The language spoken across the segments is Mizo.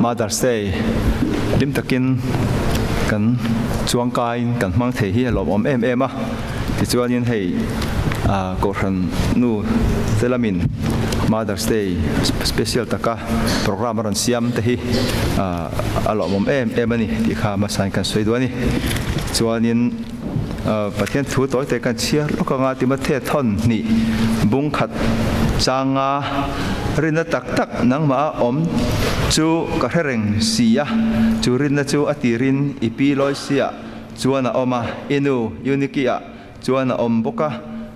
Mother's Day hlim takin kan chuangkaiin kan hmang thei hi a lawmawm em em a. Tichuanin hei Kohhran nu te lamin Mother's Day special taka program a rawn siam te hi a lawmawm em em a ni tih kha hmasain kan sawi duh a ni. Chuanin Pathian thu tawi te kan chhiar lawk anga Timothea thawn hnih bung khat changa rinna tak tak nangmah a awm chu ka hre reng si a, chu rinna chu a tirin i pi Loisia chuan a awm a, i nu Euniki-ah chuan a awm bawk a,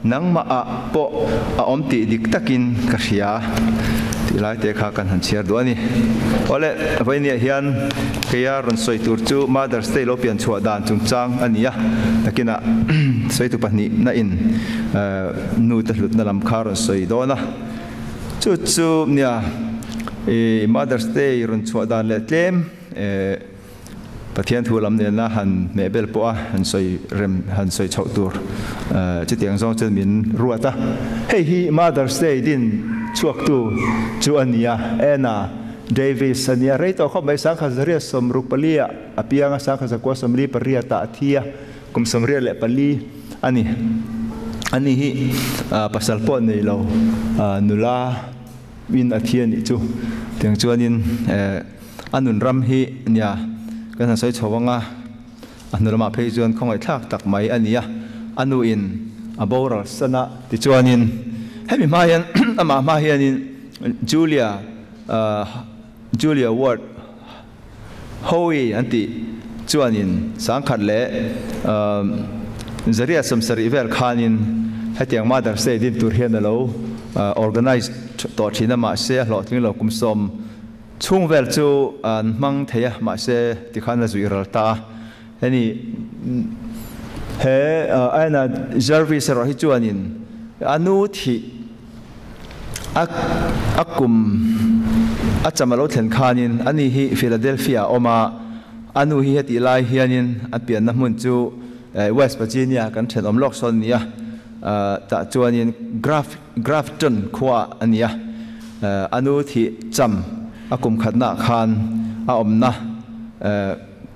nangmahah pawh a awm tih dik takin ka hria tih lai te kha kan han chhiar duh a ni. Awle, vawinia hian keia rawn sawi tur chu Mother's Day lo pian chhuah dan chungchang a ni a, nakinah sawitu pahnihna in nu te hlutna lam kha rawn sawi dawn a. Chu chu nia i Mother's Day rawn chhuah dan leh tlem Pathian thu lam nena han hmehbel pawh a han sawi rem han sawi chhoh tur chutiang zawng chuan min ruat a. Hei hi Mother's Day din chhuaktu chu a ni a, Anna Davis a ni a, rei tawh khawp mai 1964 ah a piang a, 1948 ah a thi a, kum 94 a ni. Ani hi pasal pawh nei lo nula in a thi a nih chu. Tiang chuanin. A nun ram hi nia kan han sawi chho anga, a hnu lamah phei chuan khawngaihthlak tak mai a ni a, a nu in a boral san a. Tichuanin hemi hma hian amah hma hianin Julia Julia Ward Howe an tih chuanin sangkhat leh Zariat sawmsarih vel khanin hetiang Mother's Day din tur hian a lo organise tawh thin a, mahse a hlawhtling lo kum sawm Chhung vel chu an hmang thei a, mahse tikhan a zuih ral ta a. Heni he Anna Jarvis erawh hi chuanin a nu thih a a kum a cham a lo thlen khanin ani hi Philadelphia a awm a, a nu hi hetih lai hianin a pianna hmun chu West Virginia kan thenawm lawk sawn a ni a, tah chuanin Graf Grafton khua a ni a, a nu thih cham a kum khatnaah khan a awmna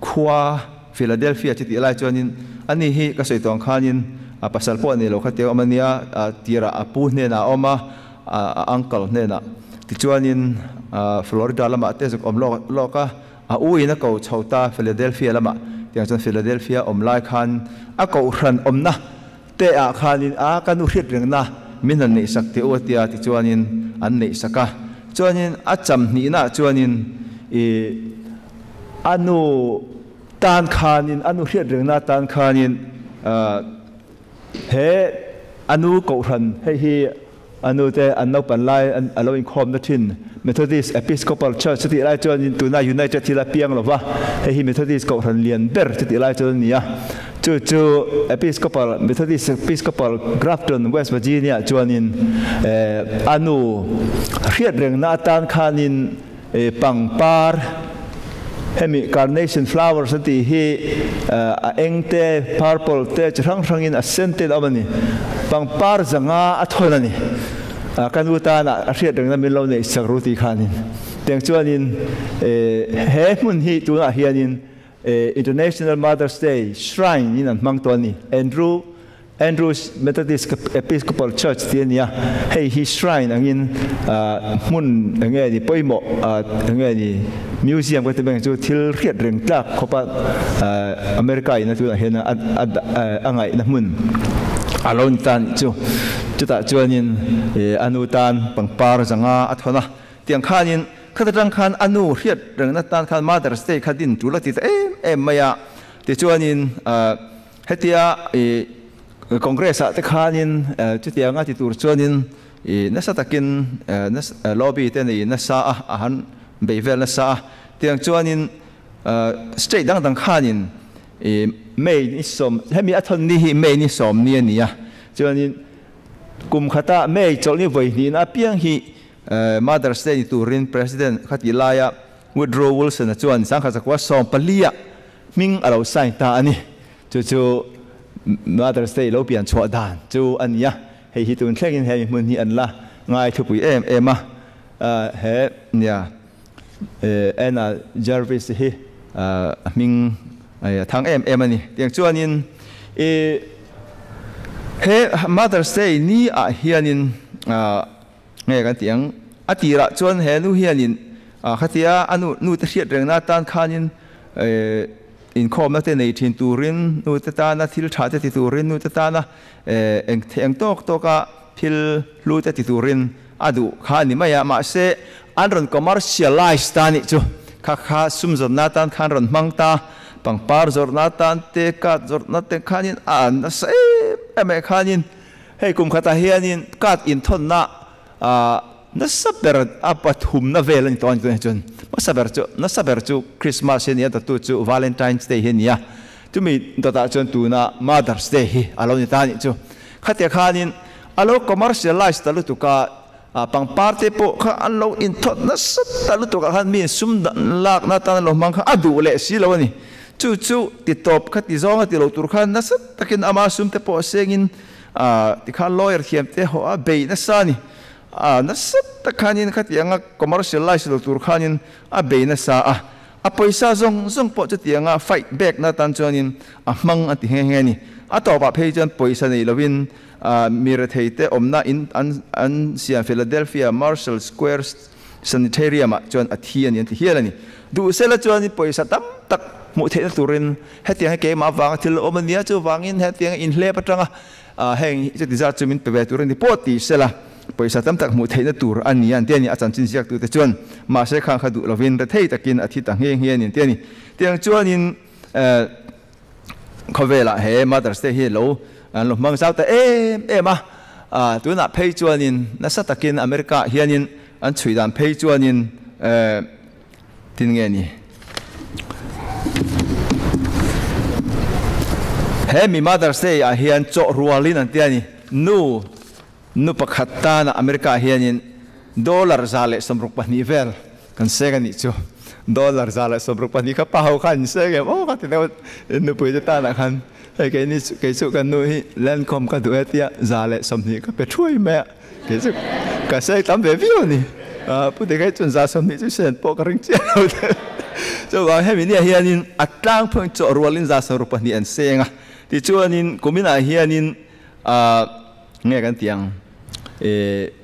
khua Philadelphia chu tih lai chuanin ani hi ka sawi tawng khanin a pasal pawh a nei lo kha tia awm a nia, tirah a pu hnenah a awm a, a uncle hnenah tichuanin Florida lamah te zuk awm lawk lawk a, a u in a ko chho ta Philadelphia lamah tiang chuan Philadelphia awm lai khan a kohhran awmna Te ah khanin a ka nu hriat rengna min han neihsak teh u a tia tichuanin an neihsak a. Chuanin a cham hnihnaah chuanin i a nu tan khanin a nu hriat rengna tan khanin he a nu kohhran hei hi A nu te an naupan lai a lo inkhawmna thin Methodist Episcopal Church chutih lai chuanin tuna United thil a piang lo va, hei hi Methodist kohhran lian ber chutih lai chuan a ni a. Chu chu Episcopal, Methodist Episcopal Grafton, West Virginia ah chuanin a nu hriat rengna atan khanin pangpar hemi carnation flowers a tih hi a eng te, purple te chi hrang hrangin a sen te a awm a ni. Pangpar zanga a thawn a ni. Ka nu tana a hriat rengna min lo neih sak ru tih khanin. Tiang chuanin he hmun hi tunah hianin International Mother's Day Shrine in an hmang tawh a ni. Andrew Andrews Methodist Episcopal Church tih a ni a, hei hi shrine angin hmun eng nge ni pawimawh eng nge ni museum ka ti mai ang chu thil hriat reng tlak khawpa America in a tunah hian a ngaihna hmun a lo ni ta a nih chu. Chutah chuanin a nu tan pangpar zanga a thawn a, tiang khanin khata tang khan a nu hriat rengna tan khan Mother's Day kha din tul a ti ta em em mai a, tichuanin Hetia i Congress ah te khanin chutiang a ti tur chuanin i nasa takin lobby te nei nasa a, a han bei vel nasa a. Tiang chuanin state dang dang khanin i May ni sawm, hemi a thawn ni hi May ni sawm ni a ni a, chuanin kum khata May chawlhni vawi hnihna apiang hi Mother's Day ni turin President khatih laia Woodrow Wilson-a chuan 1914 ah Hming a lo sign ta a ni. Chu chu Mother's Day lo pian chhuah dan chu a ni a. Hei hi tun thlengin hemi hmun hi an la ngai thupui em em a. He nia Anna Jarvis hi a hming a thang em em a ni. Tiang chuanin i he Mother's Day ni ah hianin nge kan tih ang a tirah chuan he nu hianin khatia a nu nu te hriat rengna atan khanin inkhawmna te nei thin turin nu te tana thil tha te ti turin nu te tana eng eng tawk tawka thil hlu te ti turin a duh kha a ni mai a, mahse an rawn commercialize ta nih chu kha kha sum zawnna atan khan rawn hmang ta, pangpar zawrhna atan te, card zawrhna te khanin a an nasa em em mai khanin hei kum khatah hianin card inthawnna ah nasa ber a pathumna vel a ni tawh a ni tunah hi chuan hmasa ber chu nasa ber chu Christmas hi a ni a, dawttu chu Valentine's Day hi a ni a, chumi dawtah chuan tuna Mother's Day hi a lo ni ta a nih chu. Khatia khanin a lo commercialize ta lutuk a, pangpar te pawh kha an lo inthawt nasa ta lutuk ah khan mi sum lakna atan an lo hmang kha a duh leh si lo a ni. Chu chu ti tawp kha ti zawng a ti lo tur khan nasa takin ama sum te pawh sengin tikhan lawyer thiam te haw a bei nasa a ni. Nasa tak khanin khatianga commercialize lo tur khanin a bei nasa a, A pawisa zawng zawng pawh chutianga fight back na tan chuanin a hmang a ti nghe nghe a ni. A tawpah phei chuan pawisa nei lovin mi retheite awmna in an an siam Philadelphia Marshall Square Sanitarium ah chuan a thi a ni an ti hial a ni. Duhsela chuanin pawisa tam tak hmuh theihna turin hetiang hi keimah avanga thil awm a nia, chuvangin hetiang inhlep atanga heng chuti zat chu min pe ve tur a ni pawh ti sela. Pawisa tam tak hmuh theihna tur a ni a, an ti a ni. A chanchin ziaktute chuan mahse khang kha duh lovin rethei takin a thi ta nghe nghe a ni an ti a ni. Tiang chuanin khawvelah he Mother's Day hi lo an lo hmang zau ta em em a, tunah phei chuanin nasa takin America ah hianin an chhui dan phei chuanin tin nge ni? He mi Mother's Day ah hian chawh rualin an ti a ni. Nu Nu pakhat tana America hianin dollar 162 vel kan seng a nih chu. Dollar 162 kha pa ho khan in seng em aw ka ti deuh a, nupui te tanah khan hei keini chu kei chu ka nu hi Lancome ka duh e tia 120 ka pe thuai mai a, kei chu ka seng tam ve viau a ni. Pu Dikei chuan 120 chu sen pawh ka ring chiah lo deuh. Chuvang hemi nia hianin a tlangphung chawh rualin 162 an seng a, tichuanin kuminah hianin Nge kan tih ang?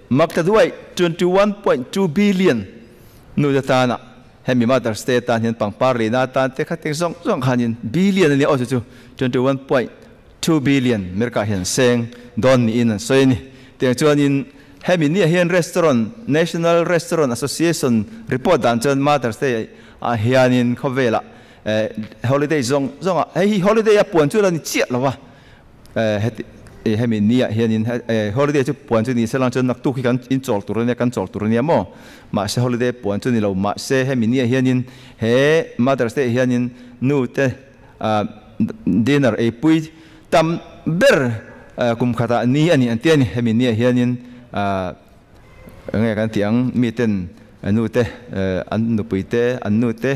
Mak ta duai, 21.2 billion nu te tana hemi Mother's Day atan hian pangpar lehna atan te kha teng zawng zawng khanin billion a nia aw chu chu 21.2 billion America hian seng dawn niin an sawi a ni. Tiang chuanin hemi nia hian restaurant National Restaurant Association report dan chuan Mother's Day ah hianin khawvelah holiday zawng zawngah hei hi holiday a puan chu la ni chiah lo va, Heti hemi ni ah hianin holiday chu puan chu ni se lang chuan naktuk hi kan inchawl tur ania kan chawl tur ania maw? Mahse holiday puan chu ni lo mahse hemi ni ah hianin he Mother's Day ah hianin nu te dinner eipui tam ber kum khatah ni a ni an ti a ni. Hemi ni ah hianin Enge kan tih ang, miten nu te, an nupui te, an nu te,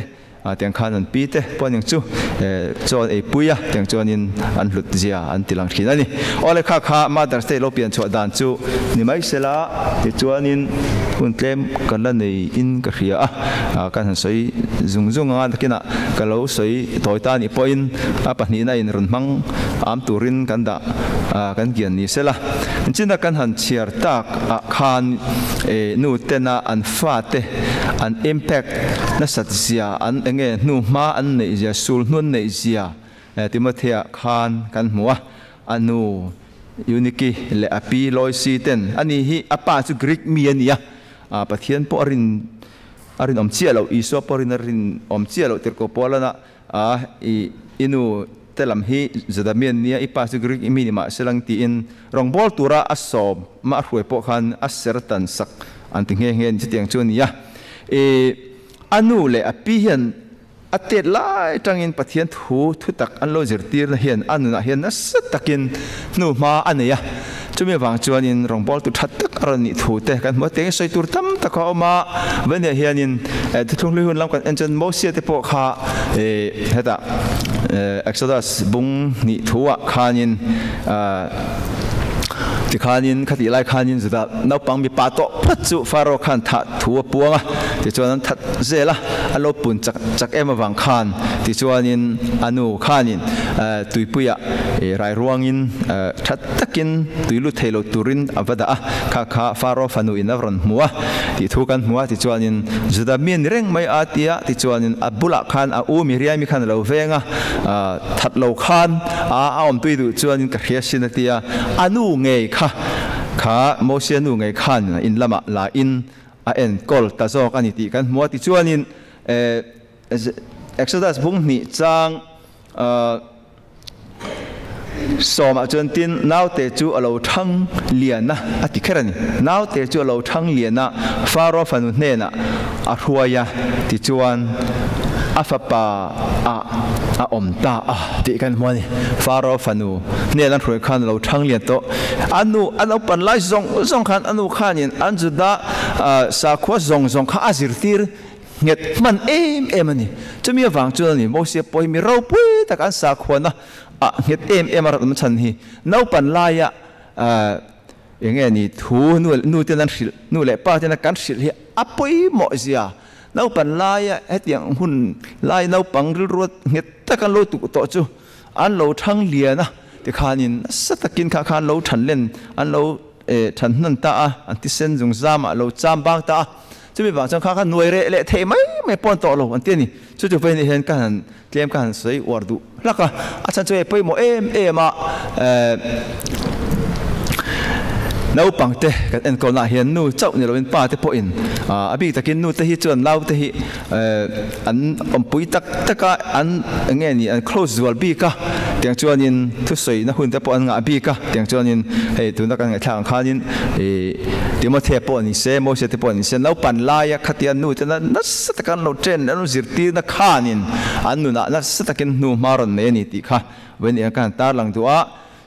tiang khan an pi te pawh ning chu chaw an eipui a, tiang chuanin an hlut zia an ti lang thin a ni. Awle kha kha Mother's Day lo pian chhuah dan chu ni mai sela, tichuanin hun tlem kan la nei in ka hria a, kan han sawi zung zung anga nakinah ka lo sawi tawi ta anih pawhin a pahnihna in rawn hmang am turin kan dah kan kian ni sela. China kan han chhiar tak ah khan nu tena an fate an impact nasat zia an enge hnu hma an neih zia sul hnu an neih zia Timothea khan kan hmu a, a nu Eunike leh a pi Loisi ten ani hi a pa chu Greek mi a ni a, Pathian pawh a rin a rinawm chiah loh Isua pawh a rin a rinawm chiah loh tirhkoh Paulana A, i, i nu te lam hi Juda mi an nia, i pa chu Greek mi ni mah se lang tiin rawngbâwl tura a sawm mah a hruai pawh khan a ser tan sak an ti nghe nghe a ni. Chutiang chu a ni a. I, a nu leh a pi hian a tet lai tangin Pathian thu thutak an lo zirtirna hian a nunah hian nasa takin hnu hma a nei a. Chumi avang chuanin rawngbâwl tu tha tak a rawn nih thu te kan hmu a, tiangin sawi tur tam tak a awm a. Vania hianin thuthlung hlui hun lam kan en chuan Mosia te pawh kha hetah Exodus bung hnih thuah khanin Tikhanin khatih lai khanin Juda naupang mipa tawh phawt chu Pharaoh khan thah thu a puang a, tichuan an that zel a, a lo pun chak chak em avang khan tichuanin a nu khanin tuipuiah rai ruangin tha takin tui lut thei lo turin a va dah a, kha kha Pharaoh fanu in a rawn hmu a tih thu kan hmu a, tichuanin Juda mi a ni reng mai a tia, tichuanin a bulah khan a u Miriami khan a lo veng a, that lo khan a awmtui duh chuanin ka hria sin a tia, a nu ngei kha kha Mosia nu ngei khan in lamah la in a enkawl ta zawk a ni tih kan hmu a, tichuanin Exodus bung hnih chang Sawmah chuan tin naute chu a lo thang lian a, a ti kher a ni. Naute chu a lo thang lian a, Pharaoh fanu hnenah a hruai a, tichuan a fapa ah a awm ta a tih kan hmu a ni. Pharaoh fanu hnen an hruai khan a lo thang lian tawh. A nu a naupan lai zawng zawng khan a nu khanin an Juda sakhua zawng zawng kha a zirtir Nghet hman em em a ni. Chumi avang chuan a ni, Mosia pawh hi mi ropui tak an sakhuana ah nghet em em a rat awm chhan hi. Naupan laia eng nge ni thu nu nu ten an hrilh, nu leh pa tena kan hrilh hi a pawimawh zia. Naupan laia hetiang hun lai naupang rilru nghet tak an lo tuk tawh chu an lo thang lian a, tikhanin nasa takin kha khan lo than len an lo than hnan ta a, an tisen zungzam ah lo cham bang ta a. Chumi vang chuan kha kha nuai reh leh theih mai mai pawn tawh lo an ti a ni. Chu chu vei nih hian ka han tlem ka han sawi uar duh hlak a, a chhan chu hei pawimawh em em a, naupang te kan enkawl naah hian nu chauh ni loin pa te pawhin a bik takin nu te hi chuan nau te hi an awmpui tak tak a, an eng nge ni an close zual bik a, tiang chuanin thusawina hun te pawh an ngah bik a, tiang chuanin hei tuna kan ngaihthlak ang khanin ih Timothea pawh ni se, Moses te pawh ni se, naupan laia khatia nu te nasa taka an lo chen an lo zirtirna khanin an nunah nasa takin hnu hma rawn nei a ni tih kha Vawini ka han tarlang duh a.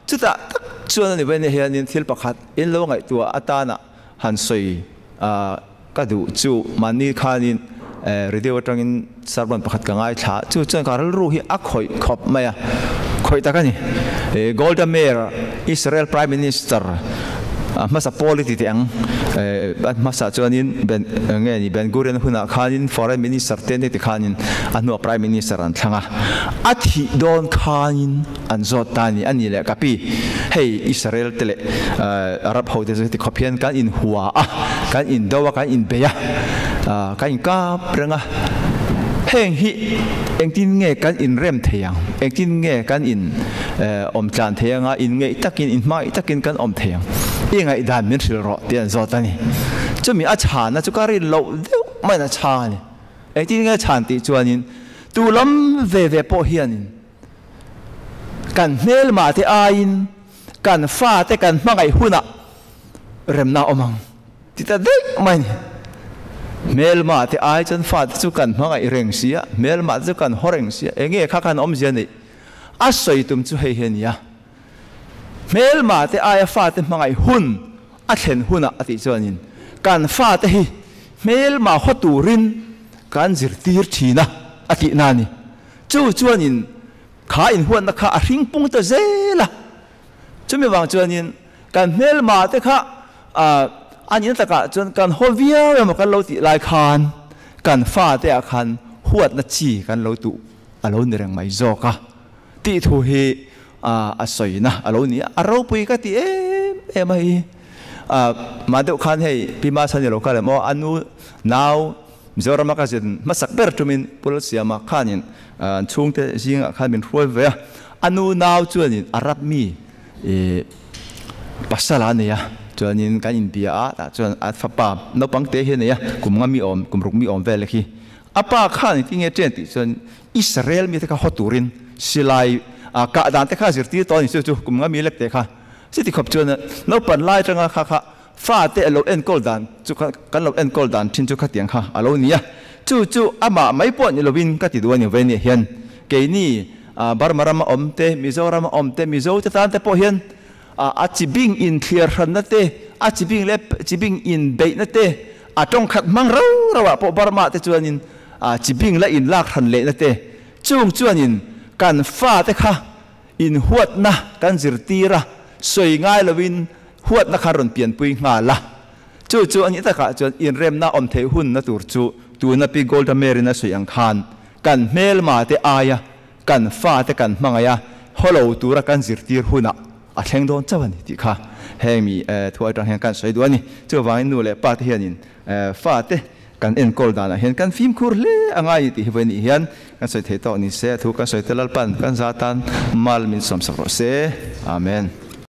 Chutah tak chuan a ni Vawini hianin thil pakhat in lo ngaihtuah atana han sawi ka duh chu mahni khanin radio atangin sermon pakhat ka ngaithla a, chu chuan ka rilru hi a khawih khawp mai a, khawih tak a ni. Golda Meir, Israel Prime Minister hmasa pawl i ti teh ang, a hmasa chuanin Ben nge ni Ben Gurion hunah khanin Foreign Minister te ni ti khanin a hnuah Prime Minister an thlang a, a thih dawn khanin an zawt ta a ni, a ni leh ka pi, hei Israel te leh Arab ho te chu heti khawp hian kan inhua a, kan indo a, kan inbei a, kan inkap reng a, heng hi engtin nge kan inrem thei ang, engtin nge kan in awm tlan thei anga, inngeih takin, inhmangaih takin kan awm thei ang, i ngaihdan min hrilh rawh tih an zawt a ni. Chumi a chhana chu ka rin loh deuh maiin a chhang a ni. Engtin nge chhan tih chuanin tu lam ve ve pawh hianin Kan hmelmah te aiin kan fate kan hmangaih hunah remna a awm ang ti ta daih mai a ni. Hmelmah te ai chuan fate chu kan hmangaih reng si a, hmelmah te chu kan haw reng si a, eng nge kha khan awmzia neih a sawi tum chu hei hi a ni a. Hmelmah te aia fate hmangaih hun a thlen hunah a tih chuanin kan fate hi hmelmah haw turin kan zirtir thin a a tihna a ni. Chu chuanin kha inhuatna kha a hring pung ta zel a. Chumi vang chuanin kan hmelma te kha a nihna takah chuan kan haw viau emaw kan lo tih lai khan kan fate ah khan huatna chi kan lo tuh a lo ni reng mai zawk a tih thu hi a sawina a lo ni a. A ropui ka ti em em a hi. Mah deuh khan hei Pi Masani lo kal em aw, a nu nau Mizorama ka zin hmasak ber tumin Pu Lalsiama khanin an chhungte zingah khan min hruai ve a, a nu nau chuanin Arab mi pasal a nei a, chuanin kan inbia a, tah chuan a fapa naupang te hi a nei a, kum nga mi awm, kum ruk mi awm vel khi. A pa khan engtin nge chen tih chuan Israel mite kha haw turin silai kah dan te kha zirtir tawh a ni chu chu kum nga mi lek te kha. Chuti khawp chuan naupan lai atanga kha kha Fate a lo enkawl dan chu kan lo enkawl dan thin chu khatiang kha a lo ni a, chu chu amah mai pawh ni lovin ka ti duh a ni vei nia hian keini Burma rama awm te, Mizoram a awm te, Mizo te tan te pawh hian a chi bing inthliar hranna te, a chi bing leh chi bing inbeihna te, a tawngkhat hmang rau rau ah pawh Burma te chuanin chi bing la inlak hran lehna te, chung chuanin kan fate kha inhuatna kan zirtir a, sawi ngai lovin. Huatna kha rawn pianpui nghal a. Chu chu a nih takah chuan inremna awm theih hunna tur chu tuna Pi Golda Meir-in a sawi ang khan kan hmelma te aia kan fate kan hmangaih a, hawlo tura kan zirtir hunah a thleng dawn chauh a ni tih kha heng mi thu atang hian kan sawi duh a ni. Chuvangin nu leh pa te hianin fate kan enkawl danah hian kan fimkhur hle a ngai ni tih hi vawiin nih hian kan sawi thei tawh ni se, a thu kan sawi te Lalpan kan za tan mal min sawmsak rawh se. Amen.